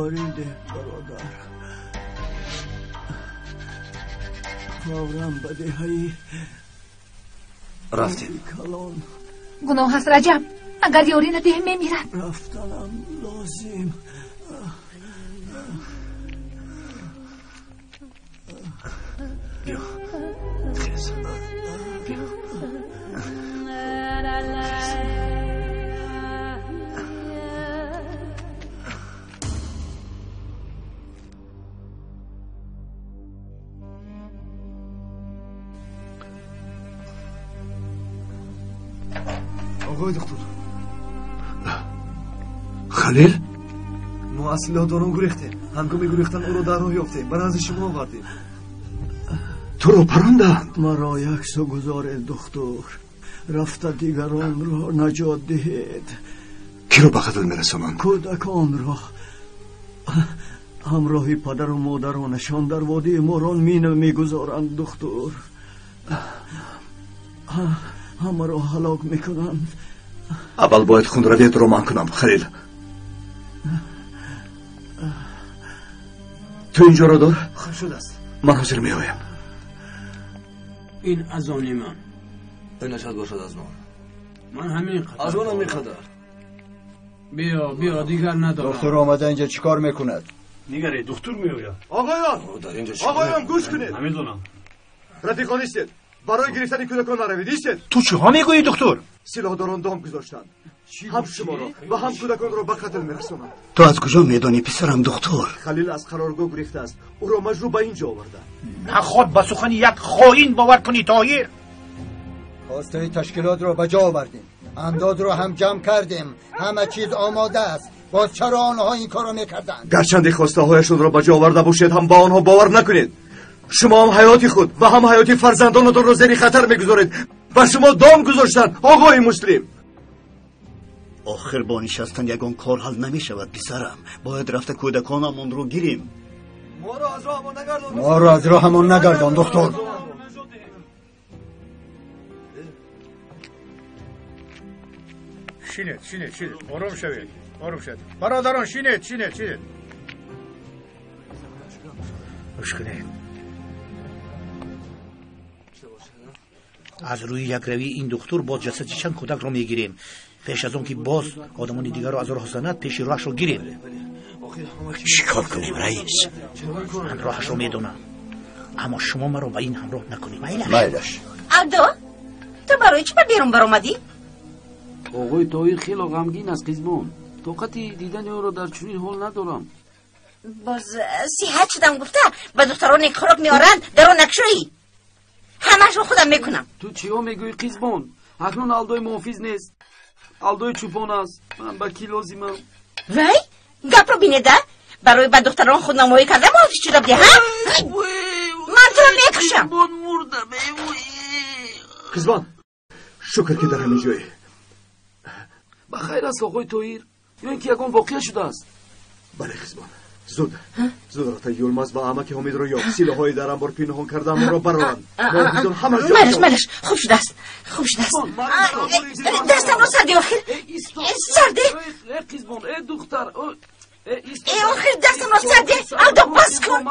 Ёрӣ деҳ, бародар. Фавран ба деҳаи рафтем. Калон. Гуноҳ аст, Раҷаб. Агар ёрӣ надиҳем, мемирад. Рафтанам лозим. Биё, хез, биё. Оғои доктор. Халил? Мо аз силоҳдорон гурехтем. Ҳангоми гурехтан ӯро дар роҳ ёфтем. Ба назди шумо овардем. Туро парондаанд? Маро яксу гузоред, духтур. Рафта дигаронро наҷот диҳед. Киро ба қатл мерасонанд? Кӯдаконро. Ҳамроҳи падару модаронашон дар водии Морон мина мегузоранд, духтур. Ҳамаро ҳалок мекунанд. Аввал бояд хунравиятро манъ кунам, Халил. Ту инҷоро дор? Хуб шудааст. Ман ҳозир меоям. Ин аз они ман. Инашад бошад аз ман. Ман ҳамин қадар. Аз ман ҳамин қадар. Биё, биё, дигар надорам. Духтур омада инҷа чӣ кор мекунад? Нигаред, духтур меояд. Оғоён! Оғоён, гӯш кунед. Намедонам. Рафиқон, истед. Барои гирифтани кӯдакон наравед, истед. Ту чиҳо мегӯӣ, духтур? Силоҳдорон дом гузоштанд. Ҳам шуморо ва ҳам кӯдаконро ба қатл мерасонанд. Ту аз куҷо медонӣ, писарам духтур? Халил аз қароргоҳ гурехтааст. Ӯро маҷрӯҳ ба инҷо оварданд. Наход ба сухани як хоин бовар кунӣ, Тоҳир. Хостаи ташкилотро ба ҷо овардем. Андозро ҳам ҷамъ кардем. Ҳама чиз омода аст. Боз чаро онҳо ин корро мекарданд? Гарчанде хостаҳояшонро ба ҷо оварда бошед, ҳам ба онҳо бовар накунед. Шумо ҳам ҳаёти худ ва ҳам ҳаёти фарзандонатонро зери хатар мегузоред. Ба шумо дом гузоштанд, оғои Муслим. Охир бо нишастан ягон кор ҳал намешавад, писарам. Бояд рафта кӯдаконамонро гирем. Моро аз роҳамон нагардон, духтур. Шинед, шинед, шинед. Ором шавед, ором шавед. Бародарон, шинед, шинед, шинед. Гӯш кунед. Аз рӯи якравии ин духтур боз ҷасади чанд кӯдакро мегирем. Пеш аз он ки боз одамони дигарро аз роҳ занад, пеши роҳашро гирем. Чӣ кор кунем, раис? Ман роҳашро медонам, аммо шумо маро ба ин ҳамроҳ накунед. Майлаш. Алдо, ту барои чӣ ба берун баромадӣ? Оғои Тоҳир хело ғамгин аст, қизбон. Тоқати дидани ӯро дар чунин ҳол надорам. Боз сиҳат шудам гуфта ба духтароне хӯрок меоранд даро накшоӣ. Ҳамаашро худам мекунам. Ту чиҳо мегӯӣ, қизбон? Акнун Алдои муҳофиз нест, Алдои чӯпон аст. Ман ба кӣ лозимам? Вай, гапро бинеда, барои ба духтарон худнамоӣ карда муҳофиз шуда будӣ, ҳа? Ман туро мекушам. Қизбон, шукр ки дар ҳамин ҷое. Ба хайр аст, оғои Тоҳир, ё ин ки ягон воқеа шудааст? Бале, қизбон, зуд зуд рафта Юлмаз ва амаки Ҳомидро ёб. Силоҳҳои дар анбор пинҳон кардаамонро барованд. Муҳофизон ҳамаш ҷо. Майлаш, майлаш, хуб шудааст, хуб шудааст. Дастамро сарде, охир сарде. Э, қизбон, э, духтар, э, охир дастамро сарде. Алдо, бас кун.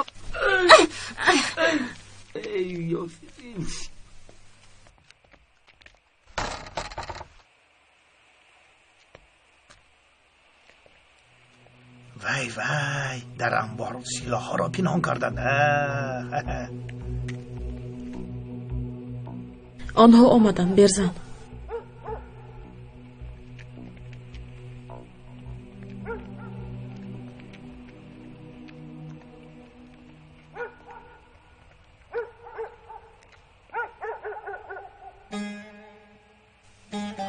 Вай, вай, дар анбор силоҳҳоро пинҳон карданд. Онҳо омаданд, Берзан.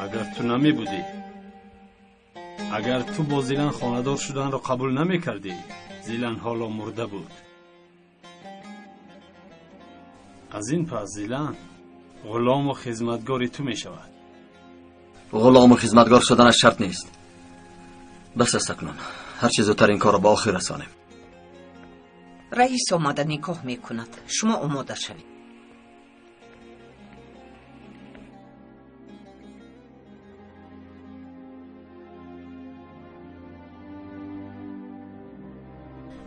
Агар ту намебудӣ, агар ту бо Зилан хонадор шуданро қабул намекардӣ, Зилан ҳоло мурда буд. Аз ин пас Зилан ғулому хизматгори ту мешавад. Ғулому хизматгор шуданаш шарт нест. Бас аст акнун. Ҳарчи зудтар ин корро ба охир расонем. Раис омада никоҳ мекунад. Шумо омода шавед.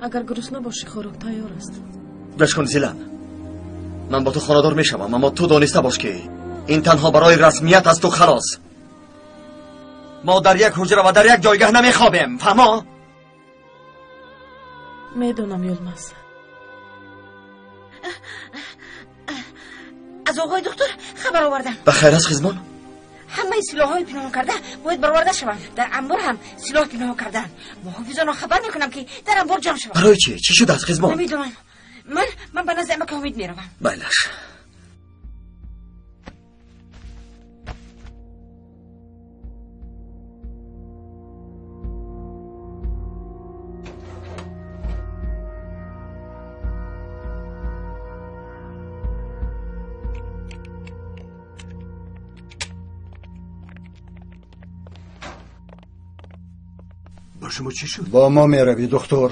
Агар гурусна бошӣ, хӯрок тайёр аст. Гӯш кун, Зилан, ман бо ту хонадор мешавам, аммо ту дониста бош ки ин танҳо барои расмият асту халос. Мо дар як ҳуҷра ва дар як ҷойгаҳ намехобем, фаҳмо? Медонам, Юлмаз. Аз оғои духтур хабар овардам. Ба хайр аст, хизмон? Ҳамаи силоҳҳои пинҳон карда бояд бароварда шаванд. Дар анбор ҳам силоҳ пинҳон кардаанд. Муҳофизонро хабар мекунам ки дар анбор ҷамъ шаванд. Барои чӣ? Чӣ шудааст, хизмон? Намедонам. Ман ба назди амаки Ҳомид меравам. Майлаш. Шумо чӣ шуд? Бо мо меравӣ, духтур.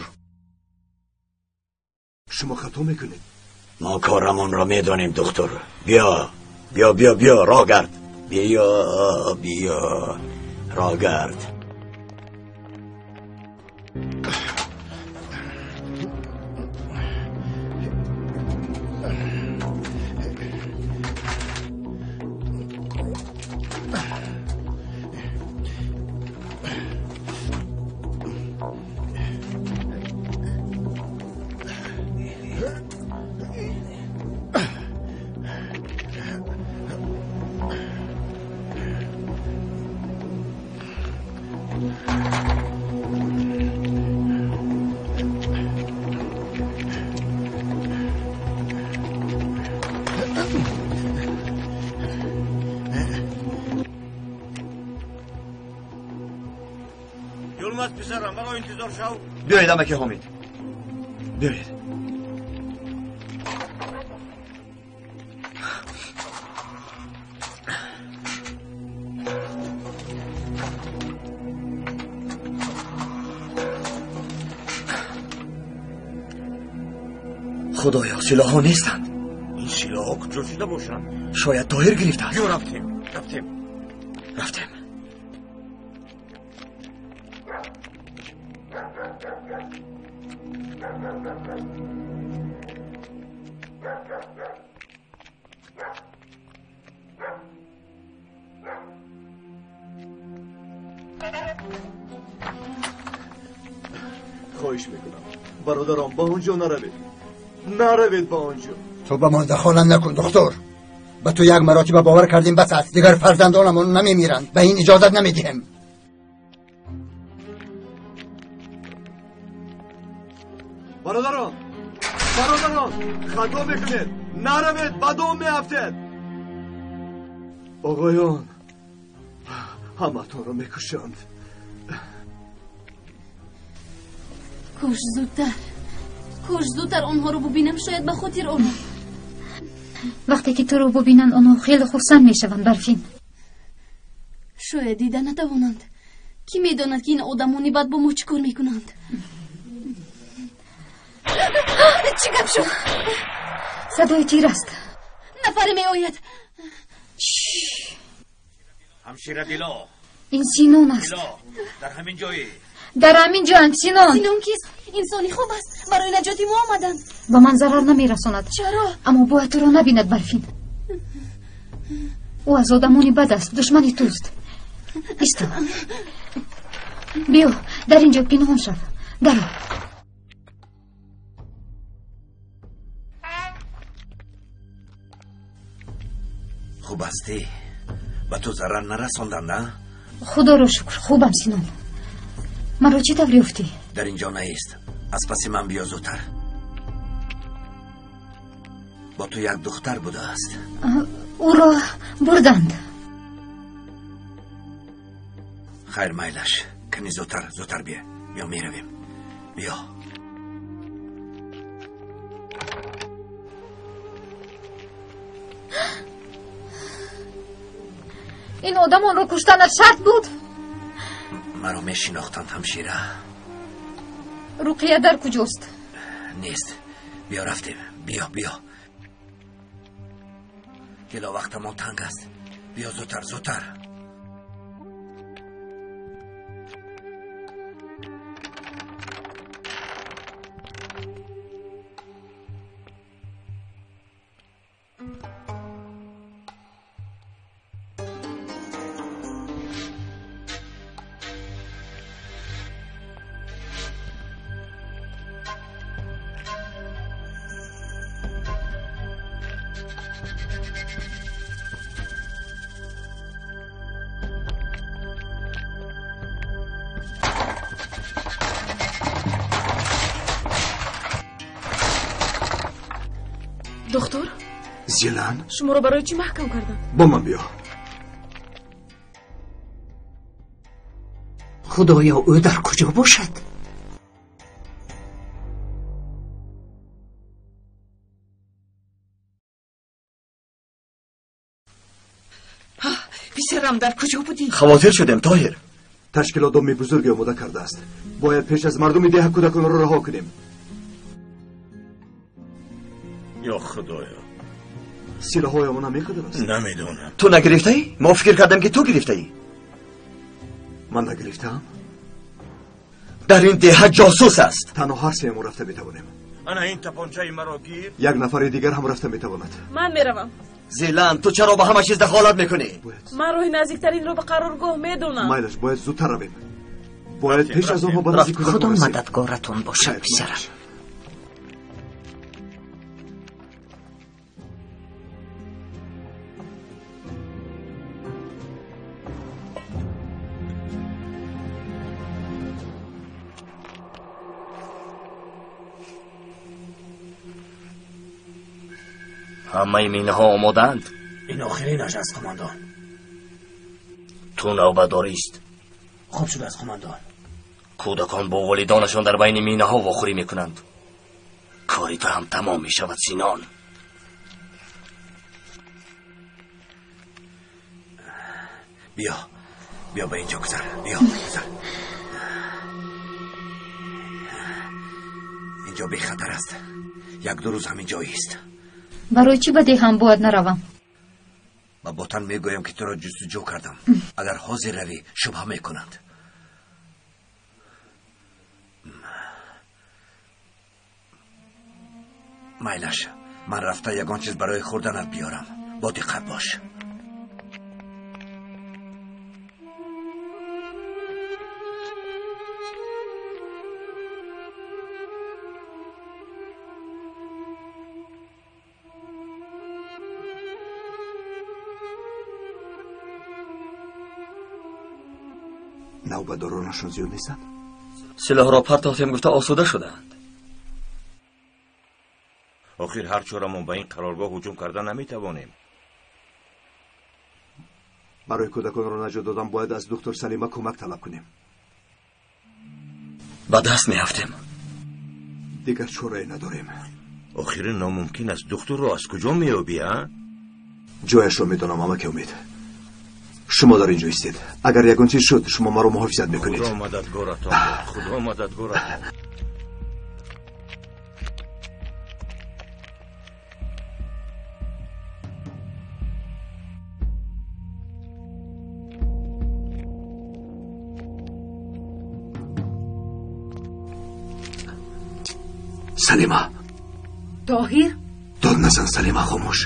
Шумо хато мекунед. Мо корамонро медонем, духтур. Биё, биё, биё, биё, роҳ гард. Биё, биё, роҳ гард. аст писарам, маро интизор шав. Биёед амаки Ҳомид, биёед. Худоё, силоҳҳо нестанд. Ин силоҳҳо куҷо шуда бошанд? Шояд Тоҳир гирифтааст. Биё рафтем, рафтем, рафтем. Хоҳиш мекунам, бародарон, ба он ҷо наравед, наравед ба он ҷо. Ту ба мо дахолат накун духтур. Ба ту як маротиба бовар кардем, бас аст. Дигар фарзандонамон намемиранд, ба ин иҷозат намедиҳем. Бародарон, бародарон, хато мекунед, наравед, ба дом меафтед. Оғоён, ҳаматонро мекушанд. Кош зудтар, кош зудтар онҳоро бубинам, шояд ба хотир орам. Вақте ки туро бубинанд, онҳо хеле хурсанд мешаванд, Барфин. Шояд дида натавонанд. Кӣ медонад, ки ин одамони бад бо мо чӣ кор мекунанд? Чӣ гап шуд? Садои тир аст. Нафаре меояд. Ҳамшира Дило. Ин Синон аст. Дар ҳамин ҷои. Дар ҳамин ҷоам, Синон. Синон кист? Инсони хуб аст. Барои наҷоти мо омаданд. Ба ман зарар намерасонад. Чаро? Аммо бояд туро набинад, Барфин. Ӯ аз одамони бад аст, душмани туст. Исто. Биё, дар ин ҷо пинҳон шав. Даро. Хуб ҳастӣ? Ба ту зарар нарасонданд, на? Худоро шукр, хубам, Синон. Маро чӣ тавр ёфтӣ? Дар ин ҷо наист. Аз паси ман биё зудтар. Бо ту як духтар будааст. Ӯро бурданд. Хайр, майлаш. Кани зудтар, зудтар биё. Биё, меравем. Биё. Ин одамонро куштанат шарт буд? Маро мешинохтанд, ҳамшира. Руқия дар куҷост? Нест. Биё рафтем. Биё, биё. Дило, вақтамон танг аст. Биё зудтар, зудтар. Доктор? Зилан? Шуморо барои чӣ маҳкам карданд? Бо ман биё. Худоё, ӯ дар куҷо бошад? Писарам, дар куҷо будӣ? Хавотир шудем, Тоҳир. Ташкилот доми бузурге омода кардааст. Бояд пеш аз мардуми деҳа кӯдаконро раҳо кунем. Ё Худоё, силоҳҳоямон ҳамин аст? Намедонам. Ту нагирифтаӣ? Мо фикр кардем, ки ту гирифтаӣ. Ман нагирифтаам. Дар ин деҳа ҷосус аст. Танҳо ҳар сеамон рафта метавонем. Ана ин тапончаи маро гир. Як нафари дигар ҳам рафта метавонад. Ман меравам. Зилан, ту чаро ба ҳама чиз дахолат мекунӣ? Ман роҳи наздиктаринро ба қароргоҳ медонам. Майлаш, бояд зудтар равем. Бояд пеш аз онҳо ба назди кӯдакон Худо расем. мададгоратон бошад, писарам. Ҳамаи минҳо омодаанд? Ин охиринаш аст, қумандон. Ту навбатдорист. Хуб шудааст, қумандон. Кӯдакон бо волидонашон дар байни минаҳо вохӯрӣ мекунанд. Кори ту ҳам тамом мешавад, Синон. Биё, биё ба инҷо гузар, биё гузар. Инҷо бехатар аст. Як-ду рӯз ҳамин ҷо ист. Барои чӣ ба деҳам бояд наравам? Ба Ботан мегӯям, ки туро ҷустуҷӯ кардам. Агар ҳозир равӣ, шубҳа мекунанд. Майлаш, ман рафта ягон чиз барои хӯрданат биёрам. Бо диққат бош. Навбадоронашон зиёд нестанд? Силоҳро партофтем гуфта осуда шудаанд. Охир ҳар чора мо ба ин қароргоҳ ҳуҷум карда наметавонем. Барои кӯдаконро наҷот додан бояд аз доктор Салима кӯмак талаб кунем. Ба даст меафтем. Дигар чорае надорем. Охир номумкин аст. Духтурро аз куҷо меёбӣ, а? Ҷояшро медонам, амаки Умед. Шумо дар ин ҷо истед. Агар ягон чиз шуд, шумо маро муҳофизат мекунед. Худо мададгоратон бод. Худо мададгоратон. Салима. Тоҳир? Дод назан, Салима, хомӯш.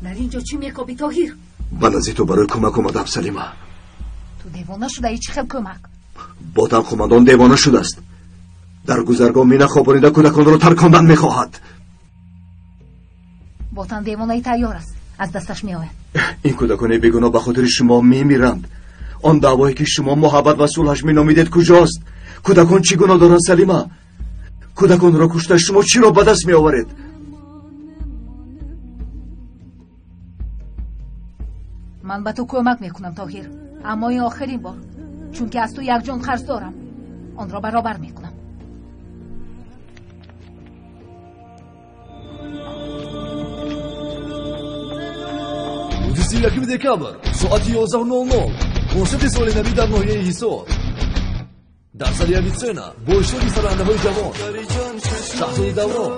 Дар ин ҷо чӣ мекобӣ, Тоҳир? Ба назди ту барои кӯмак омадам, Салима. Ту девона шудаӣ, чӣ хел кӯмак? Ботан қумандон девона шудааст. Дар гузаргоҳ мина хобонида кӯдаконро таркондан мехоҳад. Ботан девонаи тайёр аст, аз дасташ меояд. Ин кӯдакони бегуноҳ ба хотири шумо мемиранд. Он даъвое ки шумо муҳаббат ва сулҳаш меномидед куҷост? Кӯдакон чӣ гуноҳ доранд, Салима? Кӯдаконро кушта шумо чиро ба даст меоваред? Ман ба ту кӯмак мекунам, Тоҳир, аммо ин охирин бор, чунки аз ту як ҷон қарз дорам. Онро баробар мекунам. Рӯзи 31 декабр соати 11:00 консерти соли навӣ дар ноҳияи Ҳисор. Дар зали Авитсена бо иштироки сарояндаҳои ҷавон Шаҳзоди Даврон,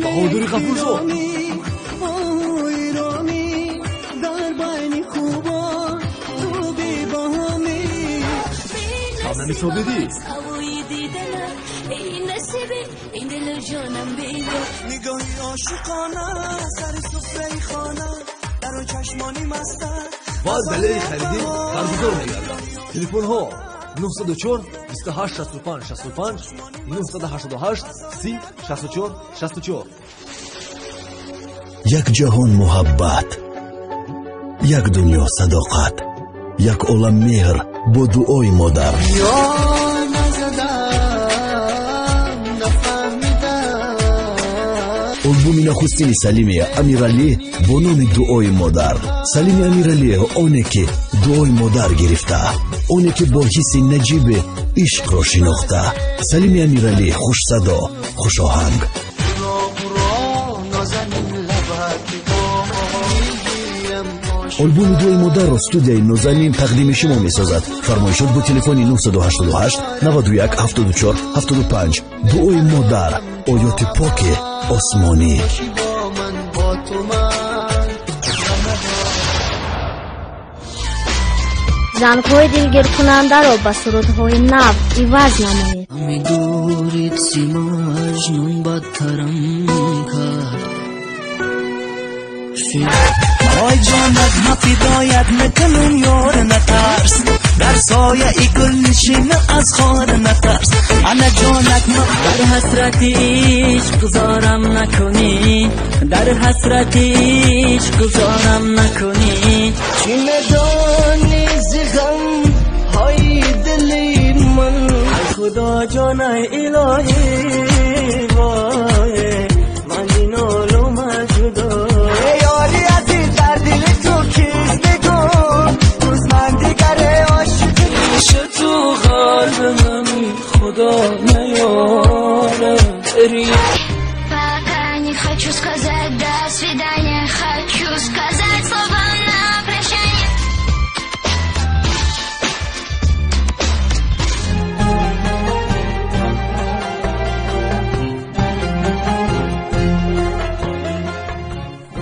Баҳодури Ғафурзод, Шабнами Собирӣ, ва Далери Харидӣ баргузор мегардад. Телефонҳо 904 28 65 65, 988 30 64 64. Як ҷаҳон муҳаббат, як дунё садоқат, як олам меҳр бо дуои модар. Албоми нахустини Салими Амиралӣ бо номи дуои модар. Салими Амиралӣ оне ки дуои модар гирифта, оне ки бо ҳисси наҷиби ишқро шинохта. Салими Амиралӣ хушсадо, хушоҳанг. Албоми дуои модарро студияи Нозанин тақдими шумо месозад. Фармоишот бо телефони 988 91 74 75. Дуои модар, оёти поки осмонӣ. Зангҳои дилгиркунандаро ба сурудҳои нав иваз намоед. Ой ҷонат ма фидоят мекунум, ёр натарс, дар сояи гул нишин, аз хор натарс. Ана ҷонат ма дар ҳасрати ишқ зорам накунӣ, дар ҳасрати ишқ зорам накунӣ. Чӣ медонӣ зи ғамҳои дили ман? Ай худо ҷонай илоҳӣ, вой ман ино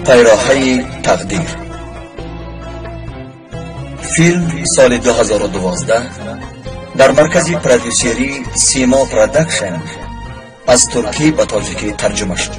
Пайроҳаи тақдир. Филм соли 2012 дар маркази продюсерии Симо Продакшн аз туркӣ ба тоҷикӣ тарҷума шуд.